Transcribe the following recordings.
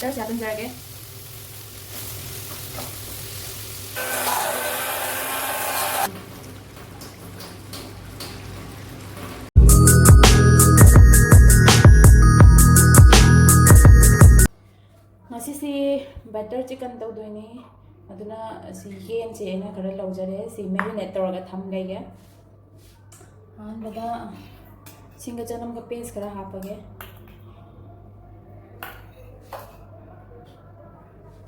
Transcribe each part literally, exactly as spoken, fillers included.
ꯇꯔꯁꯦ ꯍꯥꯞꯆꯤꯟꯖꯔꯒꯦ꯫ ꯉꯁꯤꯁꯤ butter chicken ꯇꯧꯗꯣꯏꯅꯤ꯫ ꯑꯗꯨꯅ ꯁꯤ ꯌꯦꯟꯁꯦ ꯑꯩꯅ ꯈꯔ ꯂꯧꯖꯔꯦ꯫ ꯁꯤ marinate ꯇꯧꯔꯒ ꯊꯝꯒꯦ꯫ ꯑꯍꯥꯟꯕꯗ ꯁꯤꯡꯒ ꯆꯅꯝꯒ paste ꯈꯔ ꯍꯥꯞꯄꯒꯦ꯫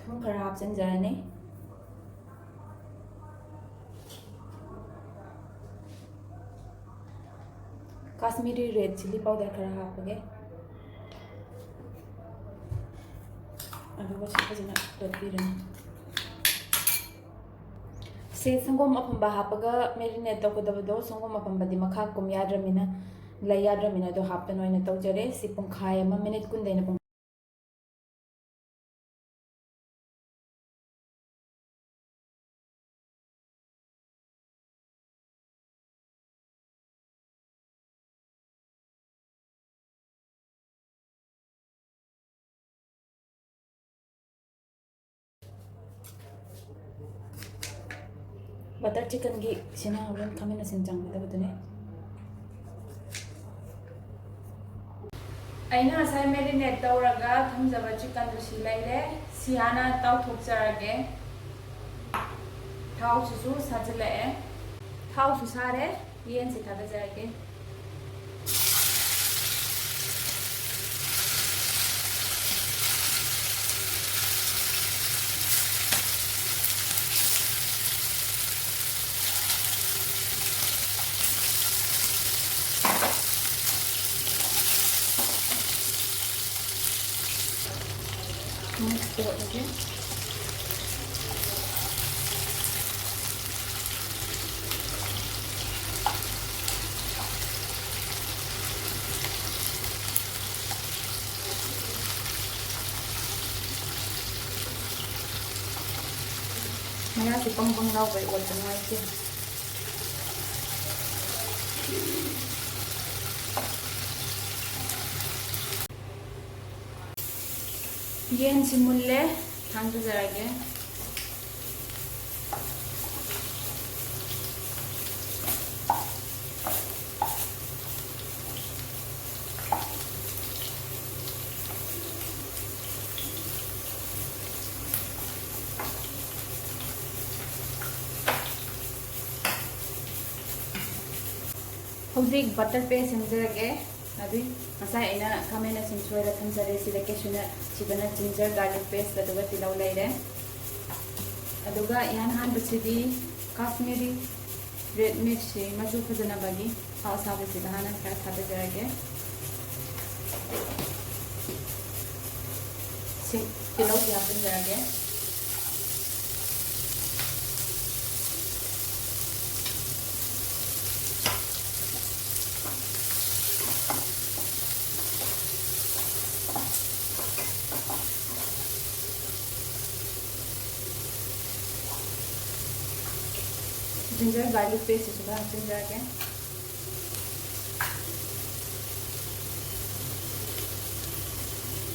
ꯊꯨꯝ ꯈꯔ ꯍꯥꯞꯆꯤꯟꯖꯔꯅꯤ꯫ Kashmiri red chilli powder ꯈꯔ ꯍꯥꯞꯄꯒꯦ꯫ ꯑꯗꯨꯒ ꯁꯤ ꯐꯖꯅ ꯇꯣꯠꯄꯤꯔꯅꯤ꯫ ꯁꯤ ꯁꯪꯒꯣꯝ ꯑꯐꯝꯕ ꯍꯥꯞꯄꯒ marinate ꯇꯧꯒꯗꯕꯗꯣ, ꯁꯪꯒꯣꯝ ꯑꯐꯝꯕꯗꯤ ꯃꯈꯥ ꯀꯨꯝ ꯌꯥꯗ꯭ꯔꯃꯤꯅ, ꯂꯩ ꯌꯥꯗ꯭ꯔꯃꯤꯅ, ꯑꯗꯣ ꯍꯥꯞꯇꯅ ꯑꯣꯏꯅ ꯇꯧꯖꯔꯦ꯫ ꯁꯤ ꯄꯨꯡꯈꯥꯏ ꯑꯃ, minute ꯀꯨꯟꯗꯩꯅ ꯄꯨꯡ Butter chickenꯒꯤ ꯁꯤꯅ ꯍꯣꯔꯦꯟ ꯈꯥꯃꯦꯟ ꯑꯁꯤꯟ ꯆꯪꯒꯗꯕꯗꯨꯅꯦ꯫ ꯑꯩꯅ ꯉꯁꯥꯏ marinate ꯇꯧꯔꯒ ꯊꯝꯖꯕ chickenꯗꯨ ꯁꯤ ꯂꯩꯔꯦ꯫ ꯁꯤ ꯍꯥꯟꯅ ꯇꯥꯎꯊꯣꯛꯆꯔꯒꯦ꯫ ꯊꯥꯎꯁꯤꯁꯨ ꯁꯥꯖꯤꯜꯂꯛꯑꯦ꯫ ꯊꯥꯎꯁꯨ ꯁꯥꯔꯦ꯫ ꯌꯦꯟꯁꯤ ꯊꯥꯗꯖꯔꯒꯦ꯫ Mix ꯇꯧꯔꯒꯦ꯫ ꯃꯌꯥꯁꯤ ꯕꯪ ꯕꯪ ꯂꯥꯎꯕꯩ ꯑꯣꯠꯄ ꯅꯨꯡꯉꯥꯏꯇꯦ꯫ ꯌꯦꯟꯁꯤ ꯃꯨꯜꯂꯦ, ꯊꯥꯡꯗꯖꯔꯒꯦ꯫ ꯍꯧꯖꯤꯛ butter paste ꯁꯦꯝꯖꯔꯒꯦ꯫ ꯑꯗꯨꯏ ꯉꯁꯥꯏ ꯑꯩꯅ ꯈꯥꯃꯦꯟ ꯑꯁꯤꯟ ꯁꯣꯏꯔ ꯊꯝꯖꯔꯦ꯫ ꯁꯤꯗ cashew nut, ꯁꯤꯗꯅ ginger, garlic paste, ꯑꯗꯨꯒ ꯇꯤꯜꯍꯧ ꯂꯩꯔꯦ꯫ ꯑꯗꯨꯒ ꯏꯍꯥꯟ ꯍꯥꯟꯕꯁꯤꯗꯤ Kashmiri red ꯃꯤꯔꯆꯁꯤ ꯃꯆꯨ ꯐꯖꯅꯕꯒꯤ ꯊꯥꯎ ꯑꯁꯥꯕꯁꯤꯗ ꯍꯥꯟꯅ ꯈꯔ ꯊꯥꯗꯖꯔꯒꯦ꯫ ꯁꯤ ꯇꯤꯜꯍꯧꯁꯤ ꯍꯥꯞꯆꯤꯟꯖꯔꯒꯦ꯫ Ginger garlic paste ꯁꯤꯁꯨ ꯈꯔ ꯍꯥꯞꯆꯤꯟꯖꯔꯒꯦ꯫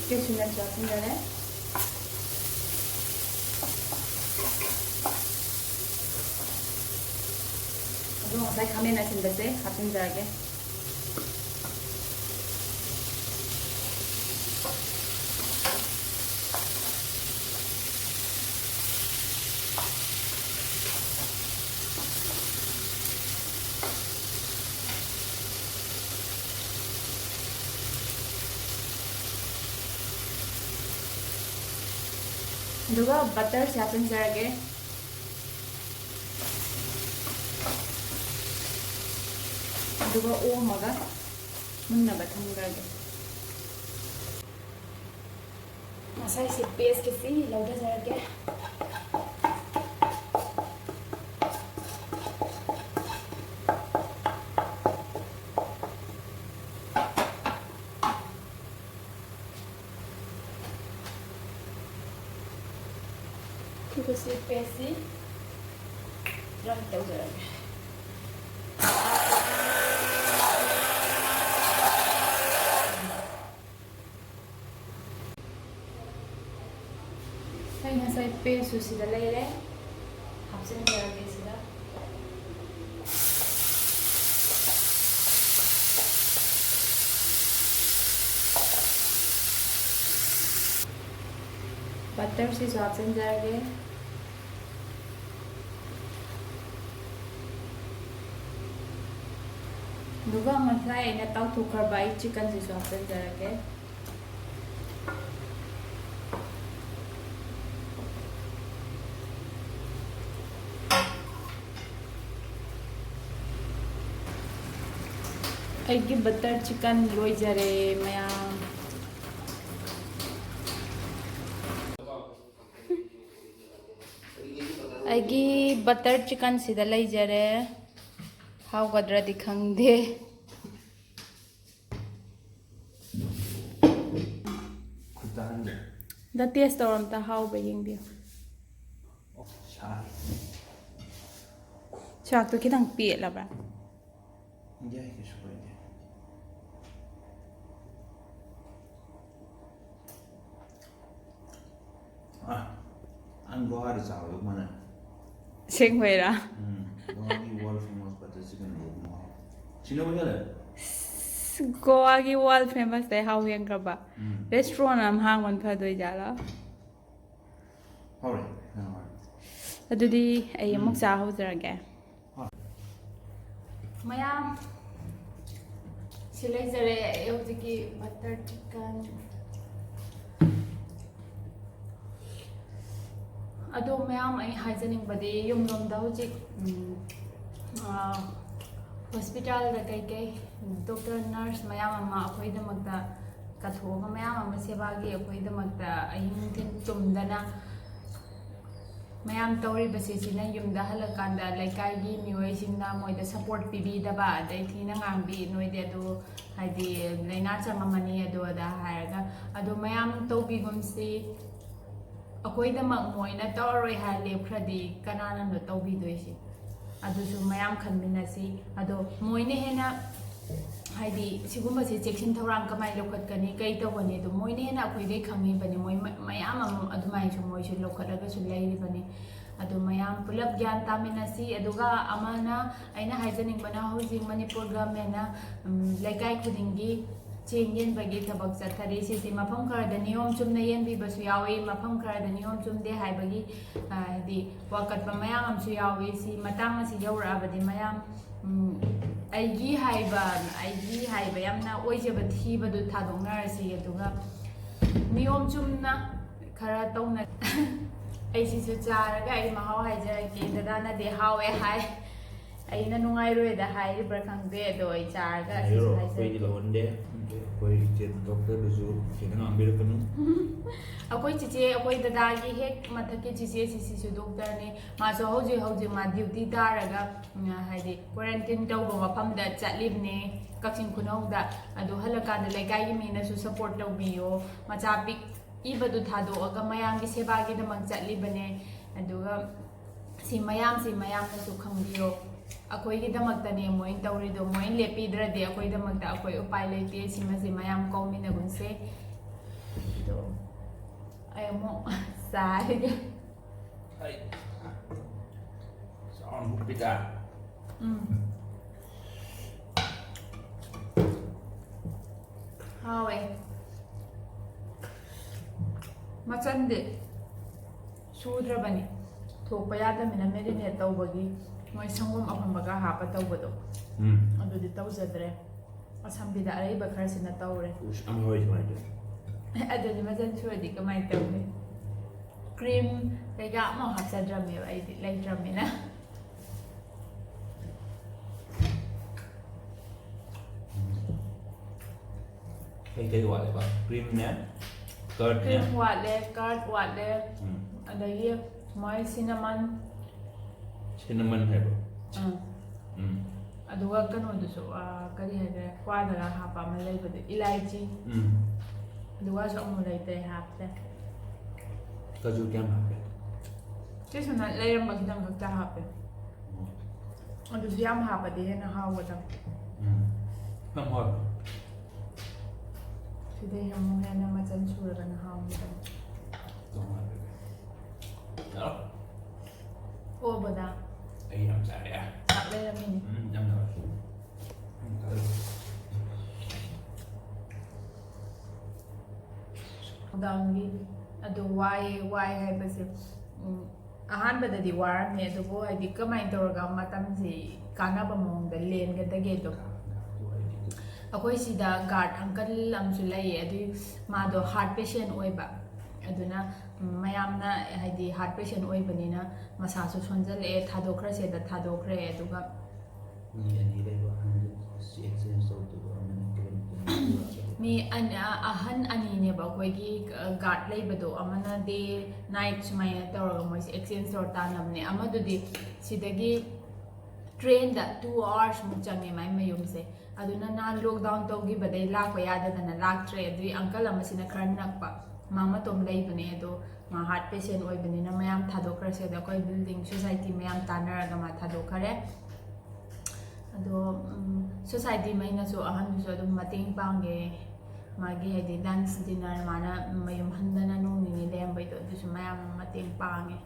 Cashew nutꯁꯨ ꯍꯥꯞꯆꯤꯟꯖꯔꯦ꯫ ꯑꯗꯣ ꯉꯁꯥꯏ ꯈꯥꯃꯦꯟ ꯑꯁꯤꯟꯕꯁꯦ ꯍꯥꯞꯆꯤꯟꯖꯔꯒꯦ꯫ ꯑꯗꯨꯒ butterꯁꯦ ꯍꯥꯞꯆꯤꯟꯖꯔꯒꯦ꯫ ꯑꯗꯨꯒ ꯑꯣꯝꯃꯒ ꯃꯨꯟꯅꯕ ꯊꯝꯈ꯭ꯔꯒꯦ꯫ ꯉꯁꯥꯏꯁꯦ pasteꯀꯤꯁꯤ ꯂꯧꯊꯖꯔꯒꯦ꯫ ꯑꯗꯨꯒ ꯁꯤ pasteꯁꯤ rub ꯇꯧꯖꯔꯒꯦ꯫ ꯁꯨ ꯁꯤꯗ ꯂꯩꯔꯦ, ꯍꯥꯞꯆꯤꯟꯖꯔꯒꯦ ꯁꯤꯗ꯫ ꯕꯇꯔꯁꯤꯁꯨ ꯍꯥꯞꯆꯤꯟꯖꯔꯒꯦ꯫ ꯑꯗꯨꯒ ꯉꯁꯥꯏ ꯑꯩꯅ ꯇꯥꯎꯊꯣꯛꯈ꯭ꯔꯕ ꯑꯩ ꯆꯤꯛꯀꯟꯁꯤꯁꯨ ꯍꯥꯞꯆꯤꯟꯖꯔꯒꯦ꯫ ꯑꯩꯒꯤ ꯕꯇꯔ ꯆꯤꯛꯀꯟ ꯂꯣꯏꯖꯔꯦ ꯃꯌꯥꯝ꯫ ꯑꯩꯒꯤ ꯕꯇꯔ ꯆꯤꯛꯀꯟꯁꯤꯗ ꯂꯩꯖꯔꯦ꯫ ꯍꯥꯎꯒꯗ꯭ꯔꯗꯤ ꯈꯪꯗꯦ꯫ ꯈꯨꯠꯇ ꯍꯟꯒꯦ꯫ ꯑꯝꯇ ꯇꯦꯁ ꯇꯧꯔꯣ, ꯑꯝꯇ ꯍꯥꯎꯕ ꯌꯦꯡꯕꯤꯌꯨ꯫ ꯑꯣ, ꯁꯥꯏ꯫ ꯆꯥꯛꯇꯣ ꯈꯤꯇꯪ ꯄꯦꯠꯂꯕ꯭ꯔꯥ? ꯌꯥꯏ, ꯀꯩꯁꯨ ꯀꯥꯏꯗꯦ꯫ ꯑ, ꯑꯪ ꯒꯣꯍꯥꯔ ꯆꯥꯕꯗꯣ ꯃꯥꯅ꯫ ꯑꯁꯦꯡꯕꯩꯔꯥ? ꯎꯝ, ꯒꯣꯍꯥꯔꯒꯤ world famous butter chicken ꯁꯤꯅꯕꯨ ꯍꯦꯜꯂꯦ꯫ ꯑꯁ, ꯒꯣꯋꯥꯒꯤ world famous ꯇꯩ ꯍꯥꯎ ꯍꯦꯟꯈ꯭ꯔꯕ? ꯎꯝ꯫ Restaurant ꯑꯃ ꯍꯥꯡꯕꯅ ꯐꯗꯣꯏ ꯖꯥꯠꯂꯣ? ꯍꯧꯔꯦ, ꯌꯥꯝ ꯍꯧꯔꯦ꯫ ꯑꯗꯨꯗꯤ ꯑꯩ ꯑꯃꯨꯛ ꯎꯝ꯫ ꯆꯥ ꯍꯧꯖꯔꯒꯦ꯫ ꯍꯣꯏ꯫ ꯃꯌꯥꯝ ꯁꯤ ꯂꯩꯖꯔꯦ ꯑꯩ ꯍꯧꯖꯤꯛꯀꯤ butter chicken꯫ ꯑꯗꯣ ꯃꯌꯥꯝ ꯑꯩ ꯍꯥꯏꯖꯅꯤꯡꯕꯗꯤ ꯌꯨꯝꯂꯣꯝꯗ ꯍꯧꯖꯤꯛ, ꯎꯝ, ꯑꯥ, hospitalꯗ ꯀꯩꯀꯩ doctor nurse ꯃꯌꯥꯝ ꯑꯃ ꯑꯩꯈꯣꯏꯒꯤꯗꯃꯛꯇ ꯀꯠꯊꯣꯛꯑꯒ ꯃꯌꯥꯝ ꯑꯃ ꯁꯦꯕꯥꯒꯤ ꯑꯩꯈꯣꯏꯒꯤꯗꯃꯛꯇ ꯑꯍꯤꯡ ꯅꯨꯡꯊꯤꯜ ꯇꯨꯝꯗꯅ ꯃꯌꯥꯝ ꯇꯧꯔꯤꯕꯁꯤ, ꯁꯤꯅ ꯌꯨꯝꯗ ꯍꯜꯂꯀꯥꯟꯗ ꯂꯩꯀꯥꯏꯒꯤ ꯃꯤꯑꯣꯏꯁꯤꯡꯅ ꯃꯣꯏꯗ support ꯄꯤꯕꯤꯗꯕ, ꯑꯗꯩ ꯊꯤꯅ ꯉꯥꯡꯕꯤ, "ꯅꯣꯏꯗꯤ ꯑꯗꯨ ꯍꯥꯏꯗꯤ ꯂꯥꯏꯅꯥ ꯆꯪꯉꯝꯃꯅꯤ ꯑꯗꯨ ꯑꯗꯥ" ꯍꯥꯏꯔꯒ꯫ ꯑꯗꯣ ꯃꯌꯥꯝ ꯇꯧꯕꯤꯒꯨꯝꯁꯤ꯫ ꯑꯩꯈꯣꯏꯗꯃꯛ ꯃꯣꯏꯅ ꯇꯧꯔꯔꯣꯏ ꯍꯥꯏꯔ ꯂꯦꯞꯈ꯭ꯔꯗꯤ ꯀꯅꯥꯅꯅꯣ ꯇꯧꯕꯤꯗꯣꯏꯁꯤ? ꯑꯗꯨꯁꯨ ꯃꯌꯥꯝ ꯈꯟꯃꯤꯟꯅꯁꯤ꯫ ꯑꯗꯣ ꯃꯣꯏꯅ ꯍꯦꯟꯅ ꯍꯥꯏꯗꯤ ꯁꯤꯒꯨꯝꯕꯁꯦ ꯆꯦꯛꯁꯤꯟ ꯊꯧꯔꯥꯡ ꯀꯃꯥꯏꯅ ꯂꯧꯈꯠꯀꯅꯤ, ꯀꯩ ꯇꯧꯒꯅꯤ, ꯑꯗꯨ ꯃꯣꯏꯅ ꯍꯦꯟꯅ ꯑꯩꯈꯣꯏꯗꯩ ꯈꯪꯉꯤꯕꯅꯤ꯫ ꯃꯣꯏ ꯃ- ꯃꯌꯥꯝ ꯑꯃ ꯑꯗꯨꯃꯥꯏꯅꯁꯨ ꯃꯣꯏꯁꯨ ꯂꯧꯈꯠꯂꯒꯁꯨ ꯂꯩꯔꯤꯕꯅꯤ꯫ ꯑꯗꯨ ꯃꯌꯥꯝ ꯄꯨꯂꯞ ꯒ꯭ꯌꯥꯟ ꯇꯥꯃꯤꯟꯅꯁꯤ꯫ ꯑꯗꯨꯒ ꯑꯃꯅ ꯑꯩꯅ ꯍꯥꯏꯖꯅꯤꯡꯕꯅ, ꯍꯧꯖꯤꯛ ꯃꯅꯤꯄꯨꯔ ꯒꯚꯔꯟꯃꯦꯟꯅ, ꯎꯝ, ꯂꯩꯀꯥꯏ ꯈꯨꯗꯤꯡꯒꯤ ꯆꯦꯡ ꯌꯦꯟꯕꯒꯤ ꯊꯕꯛ ꯆꯠꯊꯔꯤ꯫ ꯁꯤꯁꯤ ꯃꯐꯝ ꯈꯔꯗ ꯅꯤꯌꯣꯝ ꯆꯨꯝꯅ ꯌꯦꯟꯕꯤꯕꯁꯨ ꯌꯥꯎꯏ, ꯃꯐꯝ ꯈꯔꯗ ꯅꯤꯌꯣꯝ ꯆꯨꯝꯗꯦ ꯍꯥꯏꯕꯒꯤ, ꯑ, ꯍꯥꯏꯗꯤ ꯋꯥꯀꯠꯄ ꯃꯌꯥꯝ ꯑꯃꯁꯨ ꯌꯥꯎꯏ꯫ ꯁꯤ ꯃꯇꯥꯡ ꯑꯁꯤ ꯌꯧꯔꯛꯑꯕꯗꯤ ꯃꯌꯥꯝ, ꯎꯝ, ꯑꯩꯒꯤ ꯍꯥꯏꯕ, ꯑꯩꯒꯤ ꯍꯥꯏꯕ ꯌꯥꯝꯅ ꯑꯣꯏꯖꯕ ꯊꯤꯕꯗꯨ ꯊꯥꯗꯣꯛꯅꯔꯁꯤ꯫ ꯑꯗꯨꯒ ꯅꯤꯌꯣꯝ ꯆꯨꯝꯅ ꯈꯔ ꯇꯧꯅ ꯑꯩ ꯁꯤꯁꯨ ꯆꯥꯔꯒ ꯑꯩ ꯃꯍꯥꯎ ꯍꯥꯏꯖꯔꯛꯀꯦ꯫ ꯗꯗꯥꯅꯗꯤ ꯍꯥꯎꯋꯦ ꯍꯥꯏ, ꯑꯩꯅ ꯅꯨꯡꯉꯥꯏꯔꯣꯏꯗ ꯍꯥꯏꯔꯤꯕ꯭ꯔꯥ ꯈꯪꯗꯦ, ꯑꯗꯣ ꯑꯩ ꯆꯥꯔꯒ ꯁꯤꯁꯨ ꯍꯥꯏꯔꯣ, ꯑꯩꯈꯣꯏꯗꯤ ꯍꯥꯏꯖꯔꯛꯀꯦ꯫ ꯂꯧꯍꯟꯗꯦ꯫ ꯑꯩꯈꯣꯏ ꯏꯆꯦ ꯗꯣꯛꯇꯔꯗꯨꯁꯨ ꯏꯆꯦꯅ ꯉꯥꯡꯕꯤꯔꯛꯀꯅꯨ꯫ ꯑꯩꯈꯣꯏ ꯆꯤꯆꯦ, ꯑꯩꯈꯣꯏ ꯗꯗꯥꯒꯤ ꯍꯦꯛ ꯃꯊꯛꯀꯤ ꯆꯤꯆꯦ, ꯁꯤꯁꯤꯁꯨ ꯗꯣꯛꯇꯔꯅꯤ꯫ ꯃꯥꯁꯨ ꯍꯧꯖꯤꯛ ꯍꯧꯖꯤꯛ ꯃꯥ ꯗ꯭ꯌꯨꯇꯤ ꯇꯥꯔꯒ, ꯎꯝ, ꯍꯥꯏꯗꯤ ꯀ꯭ꯋꯥꯔꯦꯟꯇꯤꯟ ꯇꯧꯕ ꯃꯐꯝꯗ ꯆꯠꯂꯤꯕꯅꯦ, ꯀꯛꯆꯤꯡ ꯈꯨꯅꯧꯗ꯫ ꯑꯗꯨ ꯍꯜꯂꯛꯀꯥꯟꯗ ꯂꯩꯀꯥꯏꯒꯤ ꯃꯤꯅꯁꯨ ꯁꯞꯄꯣꯔꯠ ꯇꯧꯕꯤꯌꯣ꯫ ꯃꯆꯥ ꯄꯤꯛ ꯏꯕꯗꯨ ꯊꯥꯗꯣꯛꯑꯒ ꯃꯌꯥꯝꯒꯤ ꯁꯦꯕꯥꯒꯤꯗꯃꯛ ꯆꯠꯂꯤꯕꯅꯦ꯫ ꯑꯗꯨꯒ ꯁꯤ ꯃꯌꯥꯝꯁꯤ ꯃꯌꯥꯝꯅꯁꯨ ꯈꯪꯕꯤꯌꯣ꯫ ꯑꯩꯈꯣꯏꯒꯤꯗꯃꯛꯇꯅꯦ ꯃꯣꯏꯅ ꯇꯧꯔꯤꯗꯣ꯫ ꯃꯣꯏꯅ ꯂꯦꯞꯄꯤꯗ꯭ꯔꯗꯤ ꯑꯩꯈꯣꯏꯗꯃꯛꯇ ꯑꯩꯈꯣꯏ ꯎꯄꯥꯏ ꯂꯩꯇꯦ꯫ ꯁꯤꯃꯁꯤ ꯃꯌꯥꯝ ꯀꯧꯃꯤꯟꯅꯒꯨꯟꯁꯦ꯫ ꯑꯗꯣ ꯑꯩ ꯑꯃꯨꯛ ꯆꯥꯔꯒꯦ꯫ ꯑꯩ ꯆꯥꯎꯅ ꯍꯨꯛꯄꯤꯗ꯫ ꯎꯝ꯫ ꯍꯥꯎꯋꯦ꯫ ꯃꯆꯟꯗꯤ ꯁꯨꯗ꯭ꯔꯕꯅꯤ꯫ ꯊꯣꯛꯄ ꯌꯥꯗꯕꯅꯤꯅ marinate ꯇꯧꯕꯒꯤ ꯃꯣꯏ ꯁꯪꯒꯣꯝ ꯑꯐꯝꯕꯒ ꯍꯥꯞꯄ ꯇꯧꯕꯗꯣ꯫ ꯎꯝ꯫ ꯑꯗꯨꯗꯤ ꯇꯧꯖꯗ꯭ꯔꯦ꯫ ꯑꯁꯝꯕꯤꯗ ꯑꯔꯩꯕ ꯈꯔꯁꯤꯅ ꯇꯧꯔꯦ꯫ ꯎꯁ, ꯌꯥꯝ ꯍꯥꯎꯋꯦ ꯁꯨꯃꯥꯏꯅ ꯇꯧꯔꯦ꯫ ꯑꯗꯨꯗꯤ ꯃꯆꯟ ꯁꯨꯔꯗꯤ ꯀꯃꯥꯏꯅ ꯇꯧꯅꯤ? ꯀ꯭ꯔꯤꯝ ꯀꯩꯀꯥ ꯑꯃꯐꯥꯎ ꯍꯥꯞꯆꯗ꯭ꯔꯕꯅꯦꯕ ꯑꯩꯗꯤ ꯂꯩꯇ꯭ꯔꯕꯅꯤꯅ꯫ ꯀꯩꯀꯩ ꯋꯥꯠꯂꯦꯕ? ꯀ꯭ꯔꯤꯝꯅꯦ, ꯀꯔꯠꯅꯦ꯫ ꯀ꯭ꯔꯤꯝ ꯋꯥꯠꯂꯦ, ꯀꯔꯠ ꯋꯥꯠꯂꯦ, ꯎꯝ꯫ ꯑꯗꯒꯤ ꯃꯣꯏ ꯁꯤꯅꯃꯟ꯫ ꯁꯤꯅꯃꯟ ꯍꯥꯏꯕ? ꯑꯥ꯫ ꯎꯝ꯫ ꯑꯗꯨꯒ ꯀꯩꯅꯣꯗꯨꯁꯨ, ꯑꯥ, ꯀꯔꯤ ꯍꯥꯏꯈ꯭ꯔꯦ, ꯀ꯭ꯋꯥꯗꯒ ꯍꯥꯞꯄ ꯑꯃ ꯂꯩꯕꯗꯣ, ꯏꯂꯥꯏꯆꯤ꯫ ꯎꯝ꯫ ꯑꯗꯨꯒꯁꯨ ꯑꯃꯨꯛ ꯂꯩꯇ꯭ꯔꯦ, ꯍꯥꯞꯇ꯭ꯔꯦ꯫ ꯀꯖꯨ ꯀꯌꯥꯝ ꯍꯥꯞꯀꯦ? ꯀꯩꯁꯨ ꯅꯠ ꯂꯩꯔꯝꯕ ꯈꯤꯇꯪ ꯈꯛꯇ ꯍꯥꯞꯄꯦ꯫ ꯑꯣ꯫ ꯑꯗꯨꯁꯨ ꯌꯥꯝ ꯍꯥꯞꯄꯗꯤ ꯍꯦꯟꯅ ꯍꯥꯎꯒꯗꯕ꯫ ꯎꯝ꯫ ꯅꯪ ꯍꯣꯏ꯫ ꯁꯤꯗꯩ ꯑꯃꯨꯛ ꯍꯦꯟꯅ ꯃꯆꯜ ꯁꯨꯔꯒꯅ ꯍꯥꯎꯅꯤꯗꯅ꯫ ꯇꯣꯉꯥꯜꯂꯦ꯫ ꯑꯣꯕꯗ ꯑꯩ ꯌꯥꯝ ꯆꯥꯔꯦ꯫ ꯆꯥꯛ ꯂꯩꯔꯝꯃꯤꯅꯤ꯫ ꯎꯝ, ꯌꯥꯝ ꯍꯥꯎꯋꯦ꯫ ꯎꯝ, ꯆꯥꯔꯦ꯫ ꯗꯥꯎꯟꯒꯤ ꯑꯗꯨ ꯋꯥꯏ ꯋꯥꯏ ꯍꯥꯏꯕꯁꯦ, ꯎꯝ, ꯑꯍꯥꯟꯕꯗꯗꯤ ꯋꯥꯔꯝꯃꯦ, ꯑꯗꯨꯕꯨ ꯍꯥꯏꯗꯤ ꯀꯃꯥꯏꯅ ꯇꯧꯔꯒ ꯃꯇꯝꯁꯤ ꯀꯥꯟꯅꯕ ꯃꯑꯣꯡꯗ ꯂꯦꯟꯒꯗꯒꯦꯗꯣ꯫ ꯑꯩꯈꯣꯏ ꯁꯤꯗ ꯒꯥꯔꯗ ꯑꯪꯀꯜ ꯑꯃꯁꯨ ꯂꯩꯌꯦ, ꯑꯗꯨꯏ ꯃꯥꯗꯣ ꯍꯥꯔꯠ ꯄꯦꯁꯦꯟ ꯑꯣꯏꯕ, ꯑꯗꯨꯅ, ꯎꯝ, ꯃꯌꯥꯝꯅ ꯍꯥꯏꯗꯤ ꯍꯥꯔꯠ ꯄꯦꯁꯦꯟ ꯑꯣꯏꯕꯅꯤꯅ ꯃꯁꯥꯁꯨ ꯁꯣꯟꯖꯜꯂꯛꯑꯦ, ꯊꯥꯗꯣꯛꯈ꯭ꯔꯁꯦꯗ ꯊꯥꯗꯣꯛꯈ꯭ꯔꯦ꯫ ꯑꯗꯨꯒ ꯃꯤ ꯑꯅꯤ ꯂꯩꯕ ꯑꯍꯟꯗꯨ ꯁꯤ exchange ꯇꯧꯗꯣꯏꯕ, ꯑꯃꯅ ꯀꯤꯂꯣꯃꯤꯇꯔ ꯃꯔꯤꯒ ꯃꯤ ꯑꯅꯤ, ꯑꯍꯟ ꯑꯅꯤꯅꯦꯕ ꯑꯩꯈꯣꯏꯒꯤ ꯒꯥꯔꯗ ꯂꯩꯕꯗꯣ, ꯑꯃꯅ ꯗꯦ ꯅꯥꯏꯠ ꯁꯨꯃꯥꯏꯅ ꯇꯧꯔꯒ ꯃꯣꯏꯁꯦ exchange ꯇꯧꯔ ꯇꯥꯟꯅꯕꯅꯦ꯫ ꯑꯃꯗꯨꯗꯤ ꯁꯤꯗꯒꯤ ꯇ꯭ꯔꯦꯟꯗ two hours ꯃꯨꯛ ꯆꯪꯉꯦ ꯃꯥꯏ ꯃꯌꯨꯝꯁꯦ꯫ ꯑꯗꯨꯅ ꯅꯍꯥꯟ ꯂꯣꯛꯗꯥꯎꯟ ꯇꯧꯈꯤꯕꯗꯩ ꯂꯥꯛꯄ ꯌꯥꯗꯗꯅ ꯂꯥꯛꯇ꯭ꯔꯦ꯫ ꯑꯗꯨꯏ ꯑꯪꯀꯜ ꯑꯃꯁꯤꯅ ꯈꯔ ꯅꯛꯄ, ꯃꯥ ꯃꯇꯣꯝ ꯂꯩꯕꯅꯦ꯫ ꯑꯗꯣ ꯃꯥ ꯍꯥꯔꯠ ꯄꯦꯁꯦꯟ ꯑꯣꯏꯕꯅꯤꯅ ꯃꯌꯥꯝ ꯊꯥꯗꯣꯛꯈ꯭ꯔꯁꯦ꯫ ꯑꯗꯣ ꯑꯩꯈꯣꯏ ꯕꯤꯜꯗꯤꯡ ꯁꯣꯁꯥꯏꯇꯤ ꯃꯌꯥꯝ ꯇꯥꯟꯅꯔꯒ ꯃꯥ ꯊꯥꯗꯣꯛꯈꯔꯦ꯫ ꯑꯗꯣ, ꯎꯝ, ꯁꯣꯁꯥꯏꯇꯤ ꯃꯩꯅꯁꯨ ꯑꯍꯟꯗꯨꯁꯨ ꯑꯗꯨꯝ ꯃꯇꯦꯡ ꯄꯥꯡꯉꯦ꯫ ꯃꯥꯒꯤ ꯍꯥꯏꯗꯤ ꯂꯟꯁ ꯗꯤꯅꯔ ꯃꯥꯅ ꯃꯌꯨꯝ ꯍꯟꯗꯅ ꯅꯣꯡ ꯅꯤꯅꯤ ꯂꯩꯔꯝꯕꯩꯗꯣ, ꯑꯗꯨꯁꯨ ꯃꯌꯥꯝ ꯑꯃ ꯃꯇꯦꯡ ꯄꯥꯡꯉꯦ꯫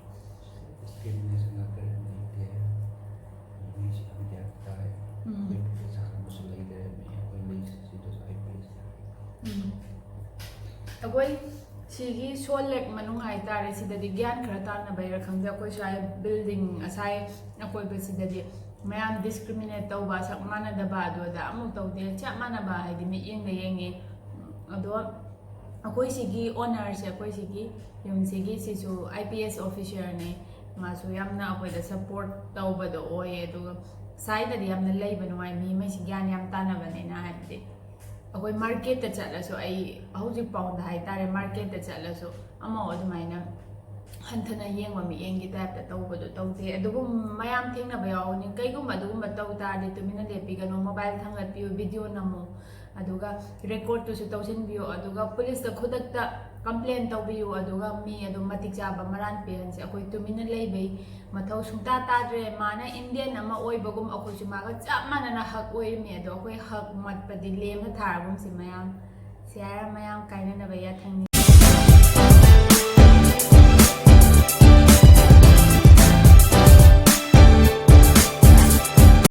Discrimination ꯉꯥꯛꯇ ꯂꯩꯇꯦ꯫ ꯃꯤꯁꯤ ꯌꯥꯝ ꯒ꯭ꯌꯥꯟ ꯇꯥꯏ꯫ ꯎꯝ꯫ ꯑꯩꯈꯣꯏ ꯄꯩꯁꯥ ꯈꯪꯕꯁꯨ ꯂꯩꯇꯦ꯫ ꯑꯩꯈꯣꯏ ꯂꯩꯁꯤꯁꯨ I P S꯫ ꯎꯝ꯫ ꯑꯩꯈꯣꯏ ꯁꯤꯒꯤ ꯁꯣꯜ ꯂꯦꯛ ꯃꯅꯨꯡ ꯍꯥꯏꯇꯥꯔꯦ, ꯁꯤꯗꯗꯤ ꯒ꯭ꯌꯥꯟ ꯈꯔ ꯇꯥꯅꯕꯩꯔꯥ ꯈꯪꯗꯦ, ꯑꯩꯈꯣꯏ ꯁ꯭ꯋꯥꯏ ꯕꯤꯜꯗꯤꯡ ꯉꯁꯥꯏ ꯑꯀꯣꯏꯕꯁꯤꯗꯗꯤ ꯃꯌꯥꯝ ꯗꯤꯁꯀ꯭ꯔꯤꯃꯤꯅꯦꯠ ꯇꯧꯕ, ꯁꯛ ꯃꯥꯟꯅꯗꯕ ꯑꯗꯨ ꯑꯗꯥ ꯑꯃꯨꯛ ꯇꯧꯗꯦ, ꯆꯞ ꯃꯥꯟꯅꯕ ꯍꯥꯏꯗꯤ ꯃꯤꯠꯌꯦꯡꯗ ꯌꯦꯡꯉꯤ꯫ ꯑꯗꯣ ꯑꯩꯈꯣꯏ ꯁꯤꯒꯤ ꯑꯣꯅꯔꯁꯦ, ꯑꯩꯈꯣꯏ ꯁꯤꯒꯤ ꯌꯨꯝꯁꯤꯒꯤ ꯁꯤꯁꯨ I P S officerꯅꯦ꯫ ꯃꯥꯁꯨ ꯌꯥꯝꯅ ꯑꯩꯈꯣꯏꯗ ꯁꯞꯄꯣꯔꯠ ꯇꯧꯕꯗꯣ ꯑꯣꯏꯌꯦ꯫ ꯑꯗꯨꯒ ꯁ꯭ꯋꯥꯏꯗꯗꯤ ꯌꯥꯝꯅ ꯂꯩꯕ ꯅꯨꯡꯉꯥꯏ, ꯃꯤ ꯃꯩꯁꯤ ꯒ꯭ꯌꯥꯟ ꯌꯥꯝ ꯇꯥꯅꯕꯅꯤꯅ꯫ ꯍꯥꯏꯕꯗꯤ ꯑꯩꯈꯣꯏ ꯃꯥꯔꯀꯦꯠꯇ ꯆꯠꯂꯁꯨ, ꯑꯩ ꯍꯧꯖꯤꯛ ꯐꯥꯎꯗ ꯍꯥꯏꯇꯥꯔꯦ, ꯃꯥꯔꯀꯦꯠꯇ ꯆꯠꯂꯁꯨ ꯑꯃꯐꯥꯎ ꯑꯗꯨꯃꯥꯏꯅ ꯍꯟꯊꯅ ꯌꯦꯡꯕ ꯃꯤꯠꯌꯦꯡꯒꯤ ꯇꯥꯏꯞꯇ ꯇꯧꯕꯗꯣ ꯇꯧꯗꯦ꯫ ꯑꯗꯨꯕꯨ ꯃꯌꯥꯝ ꯊꯦꯡꯅꯕ ꯌꯥꯎꯕꯅꯤ꯫ ꯀꯩꯒꯨꯝꯕ ꯑꯗꯨꯒꯨꯝꯕ ꯇꯧ ꯇꯥꯔꯗꯤ ꯇꯨꯃꯤꯟꯅ ꯂꯦꯞꯄꯤꯒꯅꯨ, ꯃꯣꯕꯥꯏꯜ ꯊꯥꯡꯒꯠꯄꯤꯌꯨ, ꯚꯤꯗꯤꯑꯣ ꯅꯝꯃꯨ꯫ ꯑꯗꯨꯒ ꯔꯦꯀꯣꯔꯠꯇꯨꯁꯨ ꯇꯧꯁꯤꯟꯕꯤꯌꯨ, ꯑꯗꯨꯒ ꯄꯨꯂꯤꯁꯇ ꯈꯨꯗꯛꯇ ꯀꯝꯄ꯭ꯂꯦꯟ ꯇꯧꯕꯤꯌꯨ, ꯑꯗꯨꯒ ꯃꯤ ꯑꯗꯨ ꯃꯇꯤꯛ ꯆꯥꯕ ꯃꯔꯥꯟ ꯄꯤꯍꯟꯁꯦ꯫ ꯑꯩꯈꯣꯏ ꯇꯨꯃꯤꯟꯅ ꯂꯩꯕꯩ ꯃꯊꯧ ꯁꯨꯡꯇꯥ ꯇꯥꯗ꯭ꯔꯦ꯫ ꯃꯥꯅ ꯏꯟꯗꯤꯌꯟ ꯑꯃ ꯑꯣꯏꯕꯒꯨꯝ ꯑꯩꯈꯣꯏꯁꯨ ꯃꯥꯒ ꯆꯞ ꯃꯥꯟꯅꯅ ꯍꯛ ꯑꯣꯏꯔꯤꯃꯤ꯫ ꯑꯗꯣ ꯑꯩꯈꯣꯏ ꯍꯛ ꯃꯠꯄꯗꯤ ꯂꯦꯝꯅ ꯊꯥꯔꯒꯨꯝꯁꯤ ꯃꯌꯥꯝ꯫ ꯁꯤ ꯍꯥꯏꯔ ꯃꯌꯥꯝ ꯀꯥꯏꯅꯅꯕ ꯌꯥꯊꯪꯅꯤ꯫